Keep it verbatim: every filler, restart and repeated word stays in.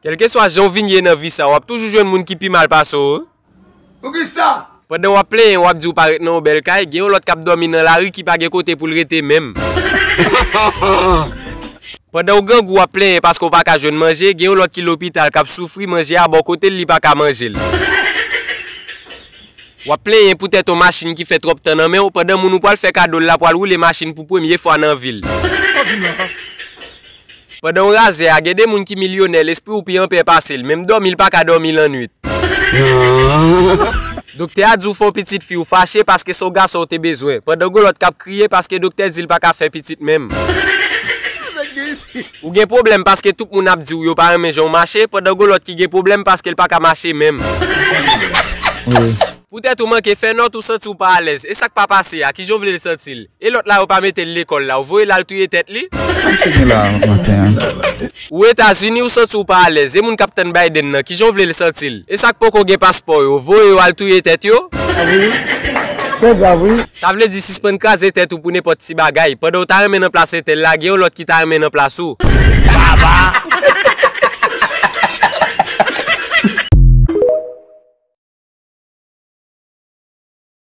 Kèlkeswa jan w vin ye nan vi sa, w ap toujou jwenn moun ki pi mal pase w. Poukisa? Pandan w ap plenyen, w ap di w pa ret nan yon bèl kay, gen yon lòt k ap dòmi nan lari ki pa gen kote pou l rete menm. Pandan w grangou, w ap plenyen paske w pa ka jwenn manje, gen yon lòt ki lopital k ap soufri, manje a bò kote l, li pa ka manje l. W ap plenyen poutèt yon machin ki fè twòp tan nan men w, pandan moun ou pral fè kado l la pral woule machin pou premye fwa nan vi l. Pandan w razè a, gen de moun ki milyonè, lespri w pi anpè pase l, menm dòmi l pa ka dòmi lannwit. Doktè a di w fè w pitit fi w fache paske se yon gason w te bezwen, pandan gon lòt k ap kriye paske doktè di l pa ka fè pitit menm. Ou gen pwoblèm paske tout moun ap di w yo pa renmen jan w mache, pandan gon lòt ki gen pwoblèm paske l pa ka mache menm. Poutèt ou manke fè nòt, ou santi w pa alèz. E sa k pa pase a, kijan w vle l santi l? E lòt la yo pa mete l lekòl la, ou voye l al touye tèt li? Sa misye gen la maten an? Ou Etazini, ou santi w pa alèz. E moun k ap tann Biden nan, kijan w vle l santi l? E sa k poko gen paspò yo, voye yo al touye tèt yo? Se grav, wi. Sa vle di sispann kraze tèt ou pou nenpòt ti bagay. Pandan w ta renmen nan plas entèl la, gen yon lòt ki ta renmen nan plas ou.